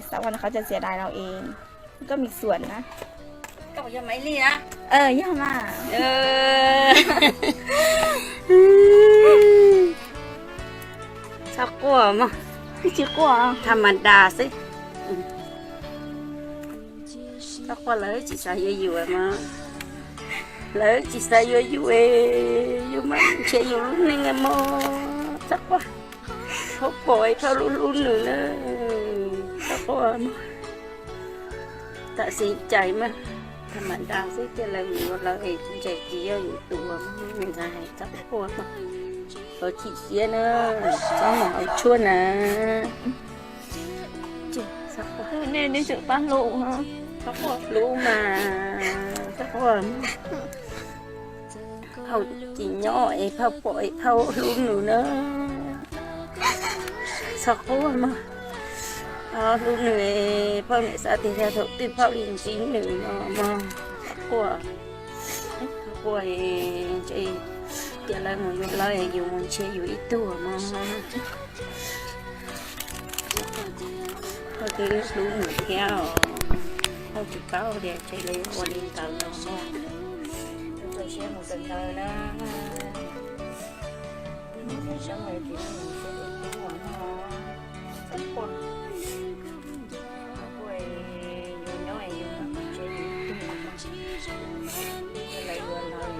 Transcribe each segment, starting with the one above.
Xav ua qhov cov txiav dais no es koj mis xuam na. Koj yog Maiv Lis na? Yog mas. Txhob quaj mog. Tsis quaj, tham mas das xwb. Txhob quaj, lawv tsis xav yuav yus mog. Lawv tsis xav yuav yus es yus mas nrhiav yus lub neej mog. Txhob quaj. Phauj pom es phauj hlub hlub nws na. Txhob quaj mog. Tam sim cais mas tham mas das xwb, cia lawv mus yuav lawv es ntses tsis yog yus tus uas mus ntxhais hais txhob quaj mog. Ua chim siab na, txhob mus hauv tshuaj na. Nej tseem pab hlub, hlub mas txhob quaj. Phauj tsis nyob es phauj pom es phauj hlub nws na. Txhob quaj mog. Hlub nws, phauj niam xav tias thaum twg phauj li ntsib nws no mog. Txhob quaj, txhob quaj, cia lawv mus yuav lawv es yus mus nrhiav yus ib tug mog. Phauj twb hlub nws thiab os. Phauj tsis paub tias ntshe lawv yuav ua li ntawd no mog. Txhob siab mus kawm ntawv na. Tsis zoo li tsis zoo, tsis tub ua no. Txhob quaj. Txhob quaj, yus nyob yus mam ntsib yus ib tug mog. Lawv yuav lawv,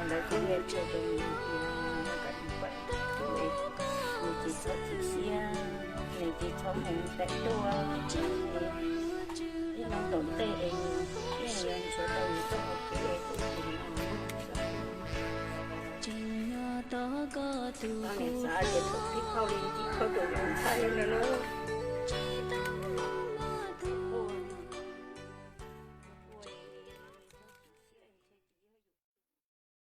lawv twb yuav tseg rau yus tias kom nws pam tub es nws tsis txhob chim siab, nws tsis txhob mus pem tuaj. Ib hnub tom ntej es nws yeej yuav nrhiav tau nws txoj hau kev es tus tsis no. Txhob nim xav tias thaum twg phauj li ntsib phauj tus ntxhais no na.